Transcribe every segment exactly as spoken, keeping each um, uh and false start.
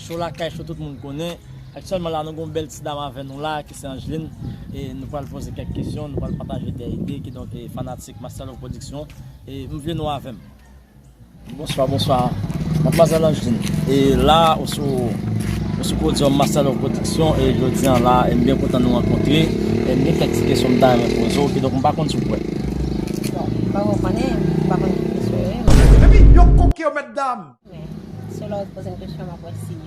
Show Lakay Show, tout moun konnen. Aktyèlman la, nou gen yon bèl ti dam avè nou la, ki se Angeline. E nou pral poze kèk kesyon, nou pral pataje de ide, kidonk, e fanatik Master Love Production. E m vle nou avè m. Bonswa, bonswa. Madmwazèl Angeline. E la, ou sou, ou sou podyòm Master Love Production, e jodi a la, e m byen kontan nou rankontre. E m gen kèk ti kesyon m ta renmen poze w, kidonk m pa konn si w prè. Bon, m pa konprann, m pa konn ki kesyon yo ye, men Epi, yo koke yo, mèt dam! Men, selon w poze m kesyon, m ap wè si m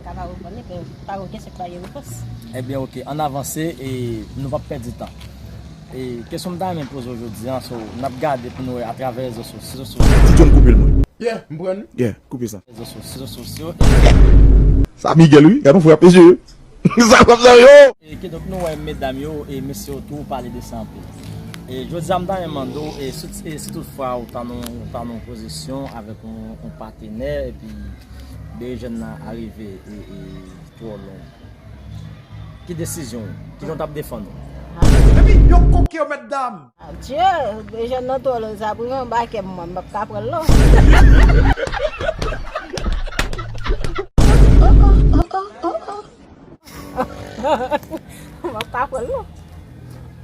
ka pa reponn li, men pa gen kesyon ki pa gen repons. Ebyen, oke, ann avanse, e nou p ap pèdi tan. E kesyon m ta renmen poze w jodi a, so, n ap gade pou nou wè atravè rezo sosyo. Ti John, koupe l, mwen. Yeah, m pran li. Yeah, koupe sa. Rezo sosyo, sosyo. Sa Miguel, wi. Gade yon frape je. Sa frape nan yo! E kidonk nou wè medam yo e mesye yo tou pale de sa anpil. E jodi a m ta renmen mande w, e si, e si toutfwa ou ta nan, ou ta nan yon pozisyon avèk yon, yon patenè, epi de jèn nan arive e, e twò long, ki desizyon ou? Kijan w t ap defann ou? Epi, yo koke yo, mèt dam! Adye, de jèn nan twò long, sa pou yon bakè mwen, m p ap ka pran l non. M p ap ka pran l non.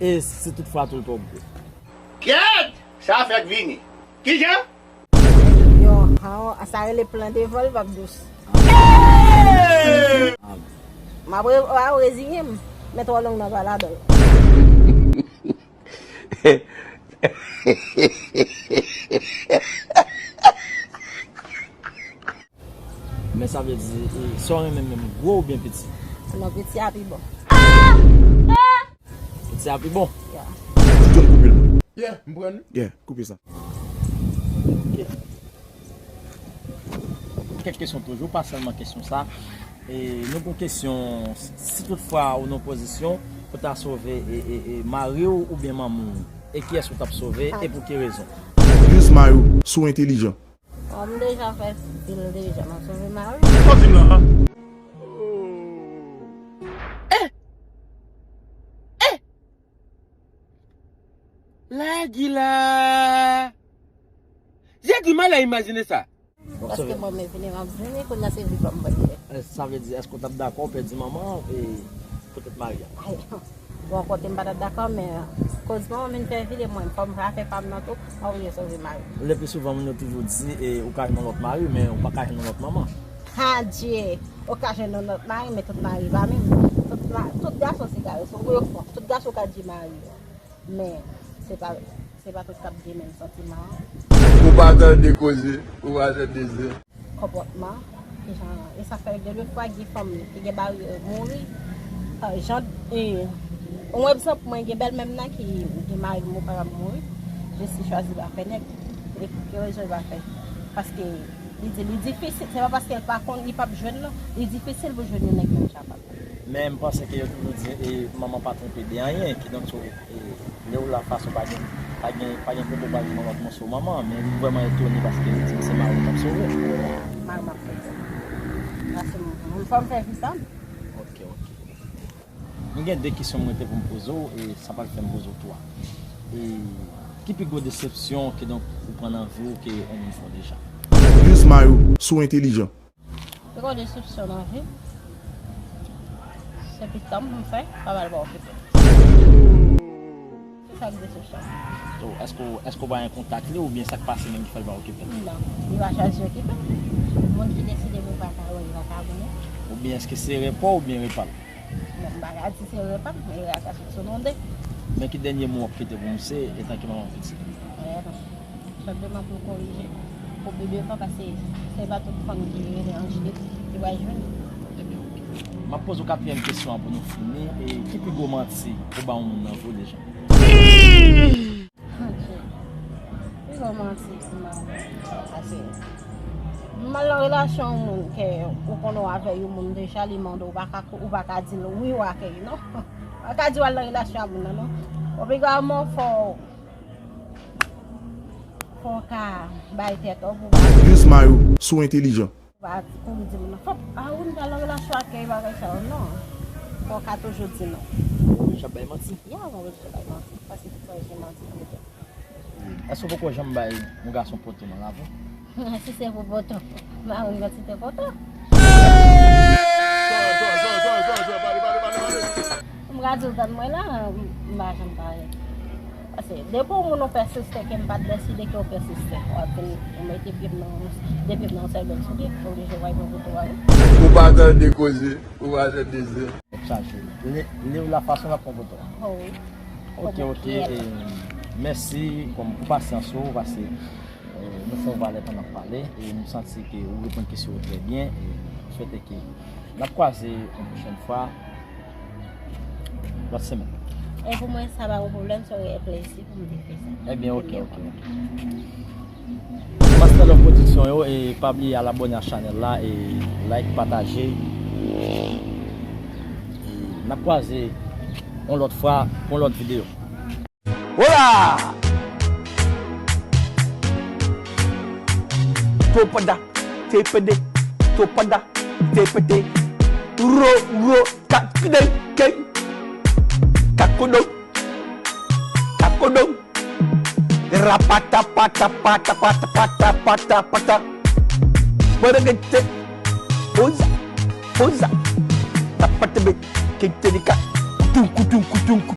E si toutfwa tou l twò gwo? Kèt! Sa fèk vini. Kijan? Yo, sa rele plan de vòl, p ap dous. M ap re-, a, reziye m, men twò long nan pa ladan l. Men sa vle di, e, sa w renmen menm, gwo oubyen piti? Non, piti a pi bon. Piti a pi bon? Yeah. John, koupe l. Yeah, m pran li. Yeah, koupe sa. Ok. Kèk kesyon toujou, pa sèlman kesyon sa. E, nou gon kesyon, si toutfwa ou nan pozisyon pou ta sove e, e, e mari w oubyen manman w, e kiyès ou t ap sove e pou ki rezon? Jis mari w, si w entelijan. Bon, m deja fè dil deja, m ap sove mari m. Sa w di m la a? Eh! Eh! Lagi la! Jezi, m ale imajine sa. Paske mwen menm vini, m ap vini, kounye a se vi pa m mwen ye. Eh, sa vle di, èske w t ap dakò w pèdi manman w, e, poutèt mari a? Ay, bon, kote m pa t ap dakò, men koz manman m vin fè vide mwen, fò m pa fè pa m nan tou, mwen vle sove mari. Le pli souvan, moun yo toujou di, e, ou ka jwenn yon lòt mari, men ou pa ka jwenn yon lòt manman. Adye! Ou ka jwenn yon lòt mari, men tout mari pa menm. Tout ma-, tout gason se gason, se ou yo fò. Tout gason ka di mari yo. Men, se pa, se pa tout k ap gen menm santiman an. Ou pa tande koze, ou pa tande zen. Konpòtman, kijan, e sa fè gen de fwa gen fanm ki gen mari yo mouri. Ah, jan, e, yon egzanp, mwen gen bèlmè m nan ki gen mari l mou, papa m mouri. Jis li chwazi pa fè nèg. E ki rezon l pa fè? Paske li di li difisil, se pa paske l pa konn, li p ap jwenn non. Li difisil pou jwenn yon nèg menm jan pa l. Men m panse ke yo toujou di, e, manman pa twonpe de anyen, kidonk, so, e, lè w la fas ou pa gen, pa gen, pa gen kote w pral jwenn yon lòt moso manman, men m vrèman etone paske li di m se mari w t ap sove. Mari m ap sove. Paske m, m fò m fè vi pa m. Ok, ok. M gen de kesyon mwen te pou m poze w, e sa pral fè m poze w twa. E ki pi gwo desepsyon, kidonk, ou pran nan vi w ke yon moun fè w deja? Jis mari w, si w entelijan. Pi gwo desepsyon nan vi m, se pitit an m fè, pa ba l pa okipe. Se sa k desepsyon. So, èske w, èske w pa gen kontak li oubyen sa k pase menm ki fè l pa okipe l? Non, li pa chwazi okipe l. Moun ki deside pou l pa ka wè l, li pa ka konnen. Oubyen èske se erè pa w oubyen erè pa l? Bon, m pa ka di se erè pa m, men erè a ka sot sou nou de. Men ki dènye mo w ap kite pou misye, etan ke manman pitit? Erè pa m. Senpleman pou korije, pou pi devan, paske se pa tout fanm ki rele Angeline ki pral jwenn. Ebyen, oke. M ap poze w katriyèm kesyon an pou nou fini. E ki pi gwo manti ou ba yon moun nan vi w deja? Pi gwo manti pou m ba yon moun, paske m al nan relasyon yon moun ke ou konnen w avè yon moun deja, li mande w, ou pa ka, ou pa ka di l wi, w akèy non. Ou pa ka di w al nan relasyon ak moun nan non. Obligatman fò w Fò w ka bay tèt ou pou w pa. Jis mari w, si w entelijan. Ou pa kouri di moun nan, fòk, a wi, m pral nan relasyon ak kèy bagay sa yo, non. Fò w ka toujou di non. Ou deja bay manti? Ya, mwen deja bay manti. Paske tout sa yo se manti tou le tan. Èske w poko janm bay yon gason poto nan lavi w? Si se pou poto, mari m kantite poto. M ka di w tann mwen la, m pa janm pare. Paske depi yon moun ou pèsiste ke m pa t deside ke w pèsiste, w ap vin ou mete pye m nan, de pye m nan yon sèl bèl soulye, oblije w al pran poto a wi. Ou pa tande koze, ou pa tande zen. Chaje. Lè, lè w la fason l ap pran poto a. Oh wi. Ok, ok. E, mèsi kòm pou pasyans ou, paske, e, nou fè yon valè pandan n ap pale, e m santi ke ou reponn kesyon yo trè byen, e m swete ke n ap kwaze yon pwochèn fwa, lòt semèn. E pou mwen, sa pa yon pwoblèm, sa yon plezi pou m te fè sa. Ebyen, ok, ok, ok. Master Love Production yo, e pa bliye al abòne a chanèl la, e like, pataje. E n ap kwaze yon lòt fwa pou yon lòt videyo. Hola! Topada, tepede, topada, tepede. Ro, ro, kakide, ke. Kakodo, kakodo. Rapata, pata, pata, pata, pata, pata, pata. Bada, gete. Oza, oza. Tapatebe, ketelika. Tunku, tunku, tunku.